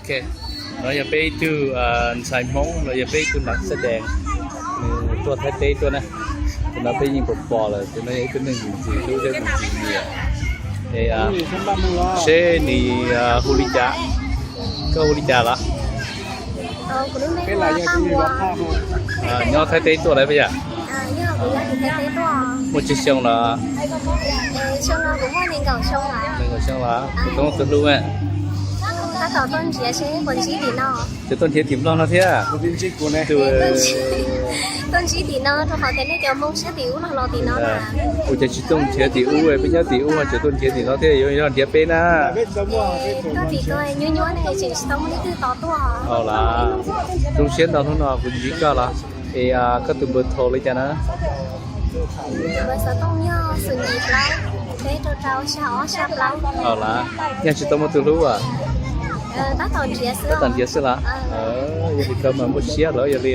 Ok, no yog peb ib tug ntxhais Hmoob los yog peb ib tug nam xab dees, nws tuaj Thaib teb tuaj na. Tus no peb yeej pom pom lawm, tus no yog ib tug neeg ntxim hlub thiab ntxim nyiam. Seb nws hu li cas, koj hu li cas los? Nyob Thaib teb tuaj lawm puas yog? Muaj tsawg xyoo los? Nees nkaum xyoo los? Puas tau muaj tus hlub? Ces tuaj nrhiav tim Nplog no thiab. Ua cas tsis tuaj nrhiav tim ub, peb nyob tim ub ho tseem tuaj nrhiav tim no thiab, yuav yog nrhiav peb na. Au las, zoo siab ntau hnub no kuv ntsib koj los. Es koj tus npawb thau li cas na? Au las, nyaj tsis tau muaj tus hlub as? Tab tom nrhiav xwb los? Yog li koj mas muaj siab lawm, yog li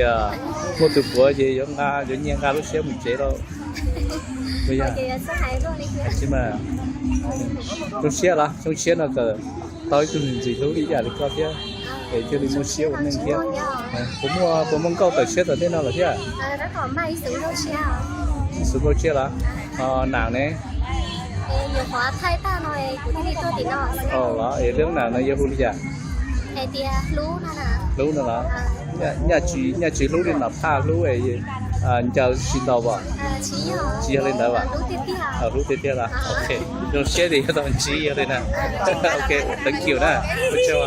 muaj tus puav ces yuav nqa, yuav nyiag nqa lub siab mus tsev lauj. Zoo siab los, zoo siab no kom tau ib tug ntxim hlub ib yam li koj thiab, es thiaj li muaj siab ua neej thiab. Puas muaj, puas muaj nkauj tawm tshiab tom ntej no lawm thiab? Ib xuv nkauj tshiab los? Nam ne? Au los, es lub nam no yog hu li cas? Hlub no los? Nyaj tsis, nyaj tsis hlub li nam phaj hlub ncaws tsis ntaus as? Tsis yog li ntawd as? Hlub tiag tiag los? Ok, zoo siab tias yuav tau ntsib yog li na. Ok, thank you na, ua tsaug.